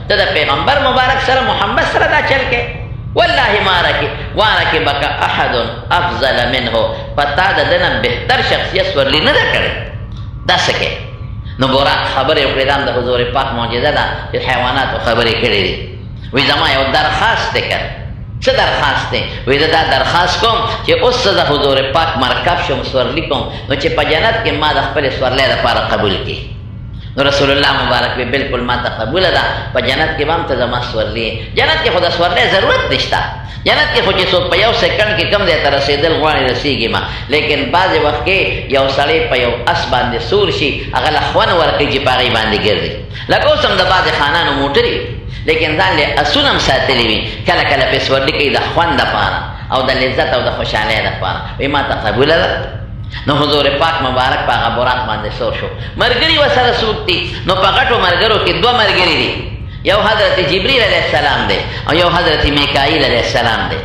ته د پیغمبر مبارک سره محمد سره دا چل کې؟ والله ما رکی وارکبک احد افضل منه، پتا د دنه بهتر شخصیت سورلی نه ده کړې، دا څه کې؟ نو براق خبرې وکړې. دا هم د حضور پاک معجزه ده چې حیواناتو خبرې کړې دي. وی زما یو درخواست دی. که څه درخواست دی؟ وی زه دا درخواست کوم چې اوس زه د حضور پاک مرکب شم، سورلي کوم، نو چې په جنت کې ما د خپلې سورلۍ دپاره قبول کړي. نو رسول الله مبارک وی بالکل ما ته قبوله ده، په جنت کې به هم ته زما سورلي. جنت کې خو د سورلۍ ضرورت نشته. جنت کې خو چې څوک په یو سیکنډ کې کم ځای ته رسېدل غواړي، رسېږي ما. لیکن بعضې وخت کې یو سړی په یو اس باندې سور شي، هغه له خوند ورکوي چې په هغې باندې ګرځي. لکه اوس هم د بعضې خانانو موټرې وي، لیکن ځان له اسونه هم ساتلي وي، کله کله پې سورلي کوي د خوند دپاره او د لذت او د خوشحالۍ دپاره. وایي ما ته قبوله ده. نو حضور پاک مبارک په هغه براق باندې سور شو. مرګري ورسره څوک دي؟ نو په غټو مرګرو کې دوه مرګري دي، یو حضرت جبریل علیه السلام دی او یو حضرت میکائیل علیه السلام دی.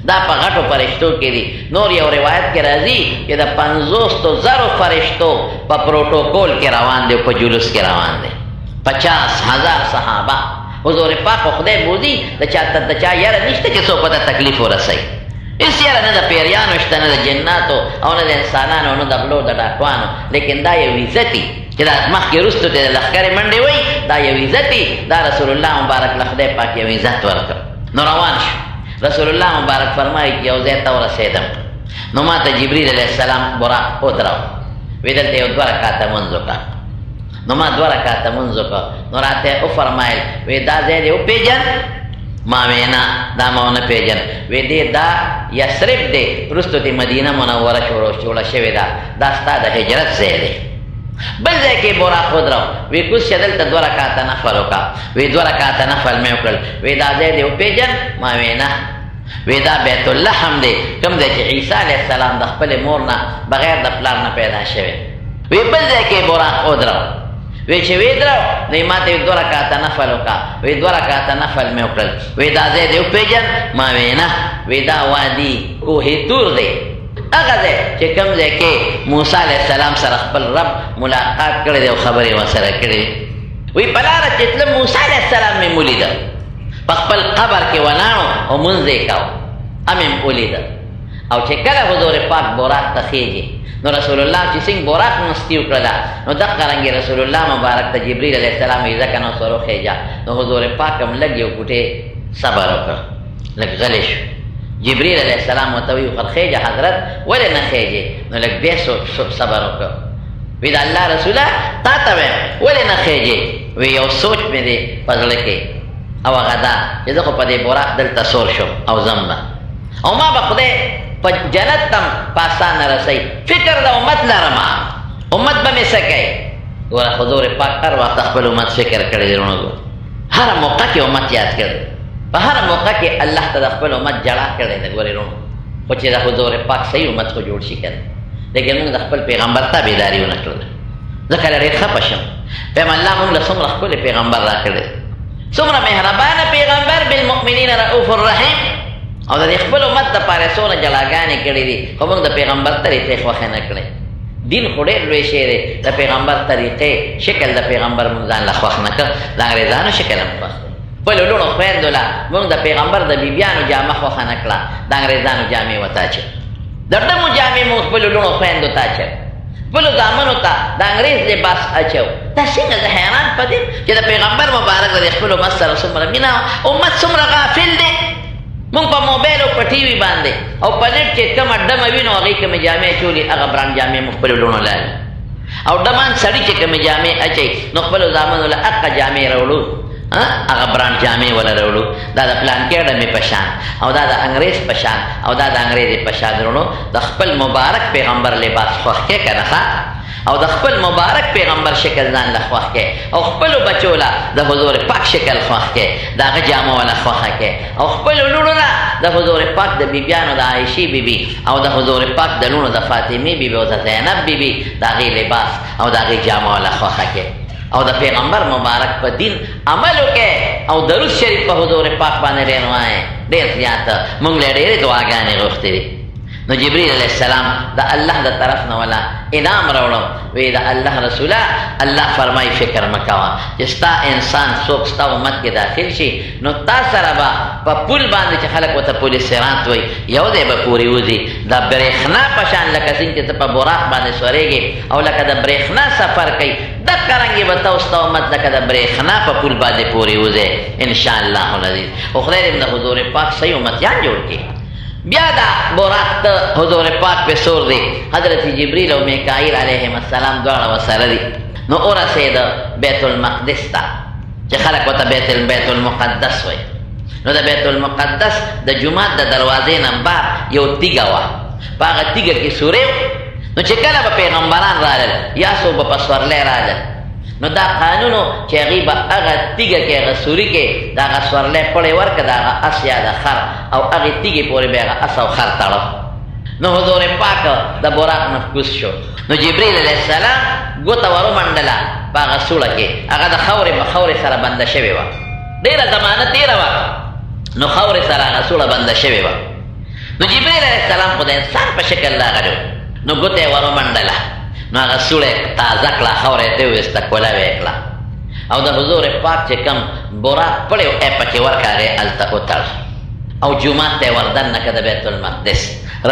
دا په غټو فرشتو کې دي. نور یو روایت کې راځي چې د 50,000 فرشتو په پروتوکول کې روان دی، په جلوس کې روان دی. 50,000 صحابه حضور پاک خدای بوزي، د چا ته د چا یره نشته چې څوک ته تکلیف ورسوي. هېڅ یره نه د پیریانو شته، نه د جناتو او نه د انسانانو، نه د غلو، د ډاکوانو. لیکن دا یو عزت چې دا مخکې وروستو ته د لښکرې منډې وایي، دا یو عزت، دا رسول الله مبارک له خدای پاک یو عزت ورکړ. نو روان شو. رسول الله مبارک فرمایي چې یو ځای ته ورسېدم، نو ما ته جبریل علیه السلام براق ودرو، وی دلته یو دوه رکعته لمونځ وکړه. نو ما دوه رکعته لمونځ وکړ. نو راته یې وفرمایل، وی دا ځای دې وپېژن؟ ما وی نه، دا ما ونه پېژن. وی دې دا یثرب دی، وروسته دې مدینه منوره جوړه شوې ده، دا ستا د هجرت ځای دی. بل ځای کې براق ودرو، وی کوز شه، دلته دوه رکعته نفل وکړه. وی دوه رکعته نفل مې وکړل. وی دا ځای دې وپېژن؟ ما وی نه. وی دا بیت اللحم دی، کوم ځای چې عیسی علیه السلام د خپلې مور نه بغیر د پلار نه پیدا شوی. وی بل ځای کې براق ودرو، وی چې وی درو نو ما ته دوه رکعته نفل وکړه. وی دوه رکعته نفل مې وکړل. وی دا ځای دې وپېژن؟ ما وی نه. وی دا وادي کوه تور دی، هغه ځای چې کوم ځای کې موسی علیه السلام سره خپل رب ملاقات کړی دی او خبرې ورسره کړې. وی په لاره چې تلم، موسی علیه السلام مې ولیده، په خپل قبر کې ولاړو او مونځ یې کاوه، هم یې ولیده. او چې کله حضور پاک براق ته خېږي، نو رسول الله چې څنګه براق مستي وکړله، نو دقه رنګې رسول الله مبارک ته جبریل علیه السلام وایي ځکه نو سره وخېژه. نو حضور پاک هم لږ یو کوټې صبر وکړ، لږ غلی شو. جبریل علیه السلام ورته وایي خرخېږه حضرت، ولې نه خېږې؟ نو لږ بیا صبر وکړ. وی د الله رسوله، تا ته وایم، ولې نه خېږې؟ وی یو سوچ مې دی په زړه کې، او هغه دا چې زه خو په دې براق دلته سور شوم او ځم به، او ما به خدای په جنت تم په اسانه رسوي. فکر د امت لرم، امت به مې څه کوي؟ ګوره، حضور پاک هر وخت خپل امت فکر کړی دی. وروڼو، ګوره، هره موقع کې امت یاد کړی، په هره موقع کې الله ته د خپل امت جړا کړی دی. ګورې وروڼو، خو چې د حضور پاک صحیح امت خو جوړ شي که نه. لیکن موږ د خپل پیغمبر تابعداري ونه کړله. زه کله ډېر خفه شم، وایم الله موږ له څومره ښکلی پیغمبر راکړی، څومره مهربانه پیغمبر، بالمؤمنین رؤوف الرحیم، او د خپل امت دپاره یې څونه جلاګانې کړې دي، خو موږ د پیغمبر طریقې خوښې نه کړې. دین خو ډېر لوی شی دی، د پیغمبر طریقې، شکل د پیغمبر موږ ځان له خوښ نه کړ، د انګرېزانو شکل هم خوښ دی. خپلو لوڼو خویندو له موږ د پیغمبر د بیبیانو جامه خوښه نه کړه، د انګرېزانو جامې ورته اچوي. د ډمو جامې موږ خپلو لوڼو خویندو ته اچوي، خپلو زامنو ته د انګرېز لباس اچو. دا څنګه؟ زه حیران په دې چې د پیغمبر مبارک د خپل امت سره څومره مینه، امت څومره غافل دی. موږ په موبایل او په ټي وي باندې او په نېټ چې کومه ډمه وینو، هغې کومې جامې اچولي، هغه برانډ جامې موږ خپلو لوڼو له او ډمان سړي چې کومې جامې اچوي، نو خپلو زامنو له هغه جامې راوړو، هغه برانډ جامې وله راوړو. دا د پلانکې ډمې په شان او دا د انګرېز په شان او دا د انګرېزې په شان. وروڼو، د خپل مبارک پیغمبر لباس خوښ کې که نه او د خپل مبارک پیغمبر شکل ځان له خوښ کې، او خپلو بچو له د حضور پاک شکل خوښ کې، د هغه جامو له خوښه کې، او خپلو لوڼو له د حضور پاک د بیبیانو، د عایشې بیبي او د حضور پاک د لوڼو، د فاطمې بیبي او د زینب بیبي، د هغې لباس او د هغې جامو له خوښه کې، او د پیغمبر مبارک په دین عمل وکړي او درود شریف په حضور پاک باندې ډېر وایې، ډېر زیات. مونږ له ډېرې دعاګانې غوښتې دي. نو جبريل علیه السلام د الله د طرف نه ولا انعام راوړو. وی د الله رسوله، الله فرمای فکر مکوه چې ستا انسان څوک ستا امت کې داخل شي نو تا سره به په پل باندې چې خلک ورته پل صراط وایي یو ځای به پورې وځي، د برېښنا په شان لکه څنګه چې ته په براق باندې سورېږې او لکه د برېښنا سفر کوي، دقه رنګې به ته او ستا امت لکه د برېښنا په پل باندې پورې وځي ان شاء الله العزیز. او خدای دې د حضور پاک صحیح امتیان جوړ کړي. بیا دا براق ته حضور پاک په سور دی، حضرت جبرئیل او میکائیل علیهم السلام دواړه ورسره دي. نو ورسېده بیت المقدس ته چې خلک ورته بیت المقدس وایي. نو د بیت المقدس د جومات د دروازې نه بار یو تیږه وه، په هغه تیږه کې سوری و. نو چې کله به پیغمبران رالل یا څوک به په سورلی رالل، نو دا قانون و چې هغوی به هغه تیږه کې هغه سوري کې د هغه سورلی پړی ورکړه د هغه اس یا د خر، او هغې تیږې پورې به هغه اس او خر تړه. نو حضور پاک د براق نه کوز شو. نو جبرئیل علیه السلام ګوته ورومنډله په هغه سوړه کې، هغه د خاورې په خاورې سره بنده شوې وه، ډېره زمانه تېره وه، نو خاورې سره هغه سوړه بنده شوې وه. نو جبرئیل علیه السلام خو د انسان په شکل راغلی، نو ګوته یې ورومنډله، نو هغه سوړه یې تازه کړه، خاوره یې ترې وویسته، کوله یې کړه، او د حضور پاک چې کوم براق پړی و یې پکې ورکړه، هغې هلته وتړ او جومات ته یې وردننه کړه د بیت المقدس.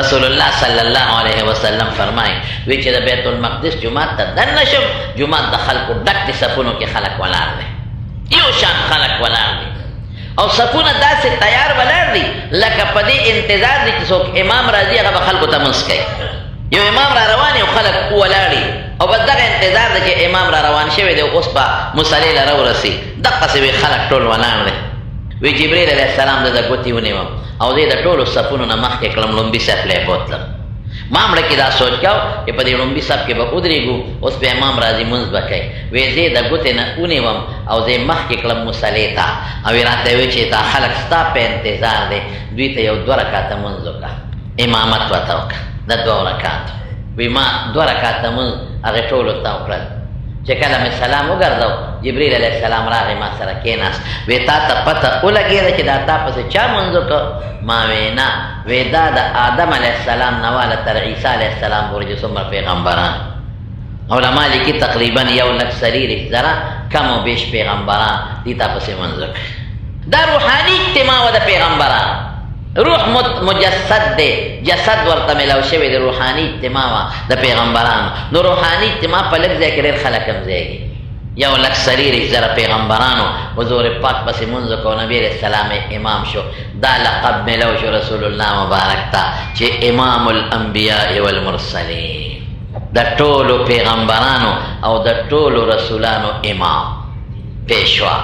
رسول الله صلی الله علیه وسلم فرمایي وی چې د بیت المقدس جومات ته دننه شم، جومات د خلکو ډک دي، صفونو کې خلک ولاړ دي، یو شان خلک ولاړ دي، او صفونه داسې تیار ولاړ دي لکه په دې انتظار دي چې څوک امام راځي هغه به خلکو ته مونځ کوي. یو امام را روان او خلک ولاړ دي او بس دغه انتظار دی چې امام را روان شوی دی اوس به مصلې له راورسي، دقسې وي خلک ټول ولاړ دي. وی جبرئیل علیه السلام د ګوتې ونیوم او زه یې د ټولو صفونو نه مخکې کړم، لومبي صف له یې بوتلم. ما مړه کې دا سوچ کاو چې په دې لومبي صف کې به ودرېږو، اوس به امام راځي مونځ به کوي. وی زه یې د ګوتې نه ونیوم او زه یې مخکې کړم مصلې ته، او یې راته وویل چې دا خلک ستا په انتظار دی، دوی ته یو دوه رکعته مونځ وکړه، امامت ورته وکړه د دوو رکعاتو. وی ما دوه رکعته مونځ هغې ټولو ته وکړل. چې کله مې سلام وګرځاو جبرئیل علیه السلام راغی ما سره کېناست. وی تا ته پته ولګېده چې دا تا پسې چا مونځ وکړ؟ ما وی نه. وی دا د آدم علیه السلام نه واله تر عیسی علیه السلام پورې چې څومره پیغمبران، علما لیکي تقریبا 1,40,000 کم او بیش پیغمبران دي تا پسې مونځ وکړ. دا روحاني اجتماع وه د پیغمبران، روح مجسد دی، جسد ورته ملاو شوی دی، روحاني اجتماع وه د پیغمبرانو. نو روحاني اجتماع په لږ ځای کې ډېر خلک هم ځایږي. 1,40,000 پیغمبرانو حضور پاک پسې مونځ وکړ، نبي علیه السلام امام شو. دا لقب ملاو شو رسول الله مبارک ته چې امام الانبیاء والمرسلین، د ټولو پیغمبرانو او د ټولو رسولانو امام، پیشوا.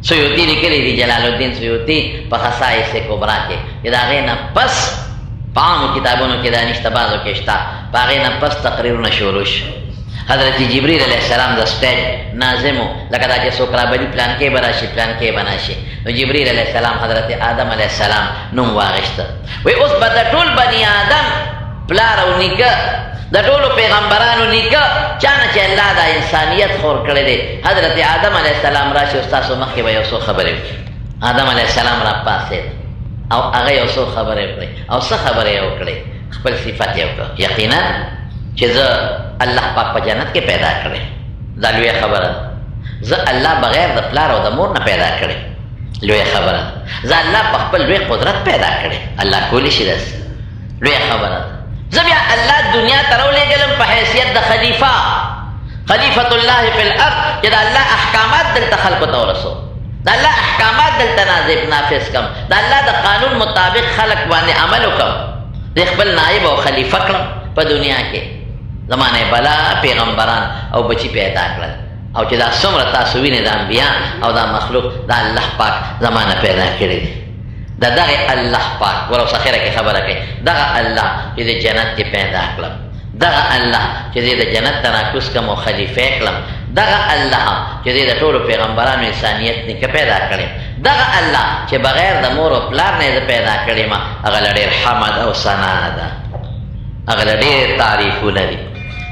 سیوطي لیکلی دی، جلال الدین سیوطي په خصائص کبرا کې چې د هغې نه پس په عامو کتابونو کې دا نشته، بعضو کې شته، په هغې نه پس تقریرونه شروع شو. حضرت جبرئیل علیه السلام د سټیج ناظم و، لکه دا چې څوک رابلي پلانکی به راشي پلانکی به راشي. نو جبرئیل علیه السلام حضرت آدم علیه السلام نوم واخیسته. وایي اوس به د ټول بني آدم پلار او نیکه، د ټولو پیغمبرانو نیکه، چا نه چې الله دا انسانیت خور کړی دی، حضرت آدم علیه السلام راشي او ستاسو مخکې به یو څو خبرې وکړي. آدم علیه السلام را پاڅېد او هغه یو څو خبرې وکړې، او څه خبرې یې وکړې؟ خپل صفت یې وکړ. یقینا چې زه الله پاک په جنت کې پیدا کړی، دا لویه خبره ده. زه الله بغیر د پلار او د مور نه پیدا کړی، لویه خبره ده. زه الله په خپل لوی قدرت پیدا کړی، الله کولی شي داسې، لویه خبره ده. زه بیا الله دنیا ته راولېږلم په حیثیت د خلیفه، خلیفة الله فی الارض، چې د الله احکامات دلته خلکو ته ورسوم، د الله احکامات دلته نافذ کړم، د الله د قانون مطابق خلک باندې عمل وکړم، زه خپل نایب او خلیفه کړم په دنیا کې. زمانه بلا پیغمبران او بچي پیدا کړل، او چې دا څومره تاسو وینئ د انبیا او دا مخلوق، دا الله پاک زمانه پیدا کړی دی. د دغه الله پاک ګوره اوس اخره کې خبره کوي، دغه الله چې د جنت کې پیدا کړم، دغه الله چې زه د جنت ته راکوز کړم او خلیفه کړم، دغه الله چې زه د ټولو پیغمبرانو انسانیت نیکه پیدا کړم، دغه الله چې بغیر د مور او پلار نه زه پیدا کړم، هغه له ډېر حمد او ثنا ده، هغه له ډېر تعریفونه دي.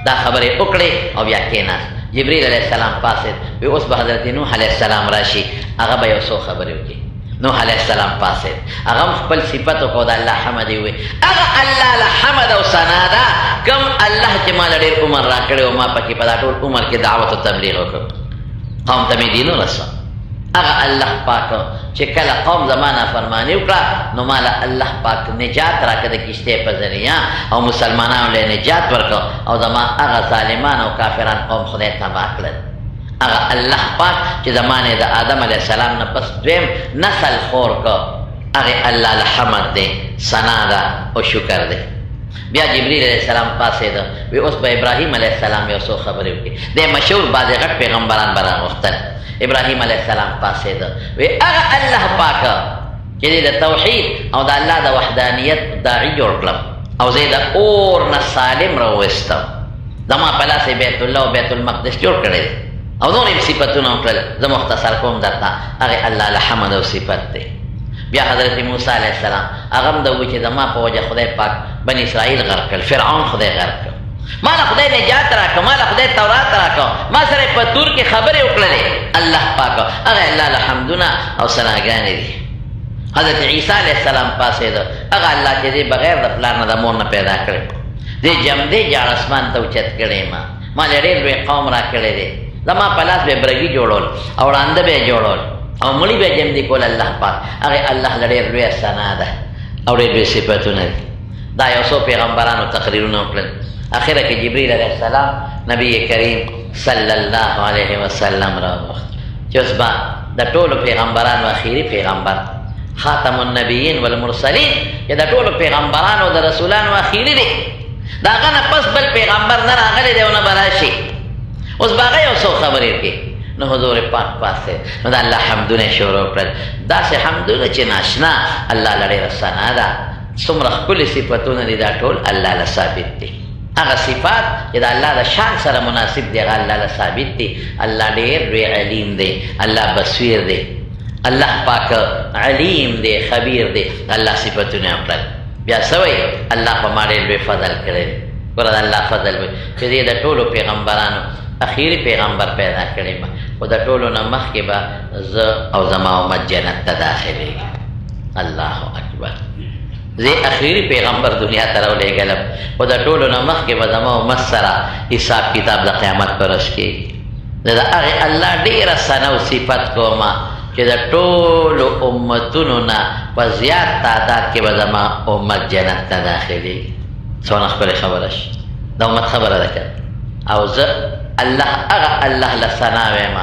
دا خبرې وکړې او بیا کېناست. جبرئیل علیه السلام پاڅېد، وی اوس به حضرت نوح علیه السلام راشي، هغه به یو څو خبرې وکړي. نوح علیه السلام پاڅېد، هغه هم خپل صفت وکړو، د الله حمد یې وویل. هغه الله له حمد او ثنا ده کوم الله چې ما له ډېر عمر راکړی او ما پکې په دا ټول عمر کې دعوت او تبلیغ وکړ، قوم ته مې دین ورسوه. هغه الله پاک چې کله قوم زما نافرماني وکړه نو ما له الله پاک نجات راکړه د کښتۍ په ذریعه او مسلمانانو له نجات ورکړ او زما هغه ظالمان او کافران قوم خدای تباه کړل. هغه الله پاک چې زما نه د آدم علیه السلام نه پس دویم نسل خور کړ، هغه الله له حمد دی، ثنا ده او شکر دی. بیا جبرئیل علیه السلام پاڅېده، وی اوس به ابراهیم علیه السلام یو څو خبرې وکړي. دی مشهور بعضې غټ پیغمبران به راغوښتل. ابراهیم علیه السلام پاڅېده، وی هغه الله پاک چې دی د توحید او د الله د وحدانیت داعي جوړ کړم او زه یې د اور نه سالم راوویستم، زما په لاس یې بیت الله او بیت المقدس جوړ کړی دی او نور یې صفتونه وکړل، زه مختصر کوم درته. هغې الله له حمد او صفت دی. بیا حضرت موسی علیه السلام هغه هم د وی چې زما په وجه خدای پاک بني اسرائیل غرق کړ، فرعون خدای غرق کړ، ما له خدای نجات راکړ، ما له خدای تورات راکړ، ما سره په تور کې خبرې وکړلې. الله پاک هغه الله له حمدونه او ثناګانې دي. حضرت عیسی علیه السلام پاڅېده، هغه الله چې دی بغیر د پلار نه د مور نه پیدا کړی، دې جمدې جاړ اسمان ته اوچت کړی، ما له ډېر لوی قوم راکړی دی، زما په لاس به برګي جوړول او ړانده به یې جوړول او مړي به یې جمدي کول. الله پاک هغه الله له ډېر لویه ثنا ده او ډېر لوی صفتونه دي. دا یو څو پیغمبرانو تقریرونه وکړل. اخره کې جبرئیل علیه السلام نبی کریم صلی الله علیه وسلم راوغوښت چې اوس به د ټولو پیغمبرانو اخیري پیغمبر خاتم النبیین والمرسلین چې د ټولو پیغمبرانو د رسولانو اخیري دی، د هغه نه پس بل پیغمبر نه راغلی دی او نه به راشي. اوس به هغه یو څو خبرې وکړي. نو حضور پاک پاڅېد، نو د الله حمدونه یې شروع کړل، داسې حمدونه چې ناشنا الله له ډېره ثنا ده، څومره ښکلي صفتونه دي، دا ټول الله له ثابت دي. هغه صفات چې د الله د شان سره مناسب دي هغه الله له ثابت دي. الله ډېر لوی علیم دی، الله بصیر دی، الله پاک علیم دی، خبیر دی. الله صفتونه وکړل. بیا څه وایي؟ الله په ما ډېر لوی فضل کړی دی. ګوره د الله فضل وایي چې دی د ټولو پیغمبرانو اخیري پیغمبر پیدا کړی ما، خو د ټولو نه مخکې به زه او زما امت جنت ته داخلېږي. الله اکبر. زه اخیري پیغمبر دنیا ته راولېږلم، خو د ټولو نه مخکې به زما امت سره حساب کتاب د قیامت پر ورځ کېږي. زه د هغې الله ډېره ثنا او صفت کوم چې د ټولو امتونو نه په زیات تعداد کې به زما امت جنت ته داخلېږي. څونه ښکلې خبره شي، د امت خبره ده که. او زه الله هغه الله له ثنا وایم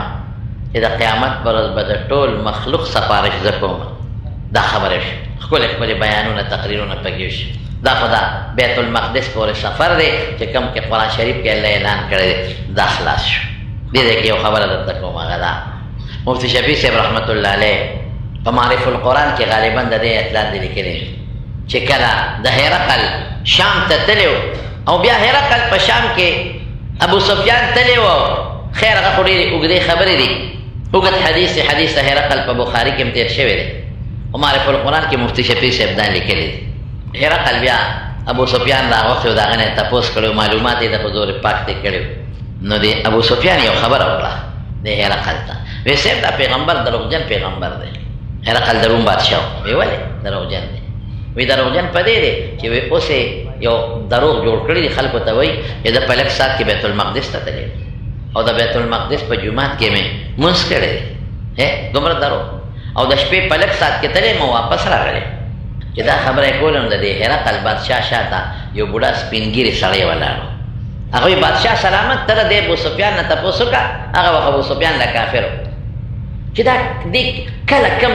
چې د قیامت پر ورځ به د ټول مخلوق سفارش زه کوم. دا خبره شي، ښکلې ښکلې بیانونه تقریرونه پکې وشي. دا خو دا بیت المقدس پورې سفر دی چې کوم کې قرآن شریف کې الله اعلان کړی دی، دا خلاص شو. دې ځای کې یو خبره درته کوم، هغه دا مفتي شفیع صاحب رحمت الله علیه په معرف القرآن کې غالبا د دې آیت لاندې لیکلی چې کله د هرقل شام ته تللی او بیا هرقل په شام کې ابو سفیان تللی و، خیر هغه خو ډېرې اوږدې خبرې دي، اوږد حدیث دی، حدیث د هرقل په بخاري کې هم تېر شوی دی، او معرف القرآن کې مفتي شفیع صاحب دا لیکلی دی. هرقل بیا ابو سفیان راغوښتی و، د هغه نه یې تپوس کړی و، معلومات یې د حضور پاک ته کړي وو. نو د ابو سفیان یو خبره وکړه د هرقل ته، وی صاحب دا پیغمبر دروغجن پیغمبر دی. هرقل د روم بادشاه و، وی ولې دروغجن دی؟ وی دروغجن په دې دی چې وی اوس یې یو دروغ جوړ کړي دي، خلکو ته وایي چې زه په لږ ساعت کې بیت المقدس ته تللی او د بیت المقدس په جومات کې مې لمونځ کړی دی، دومره دروغ، او د شپې په لږ ساعت کې تللی مو واپس راغلی. چې دا خبره یې کوله نو د دې هرقل بادشاه شاته یو بوډا سپین ږیری سړی ولاړ و. هغه وایي بادشاه سلامت ته د ابو سفیان نه تپوس وکړه، هغه وخت ابو سفیان لا کافر و، چې دا دې کله کم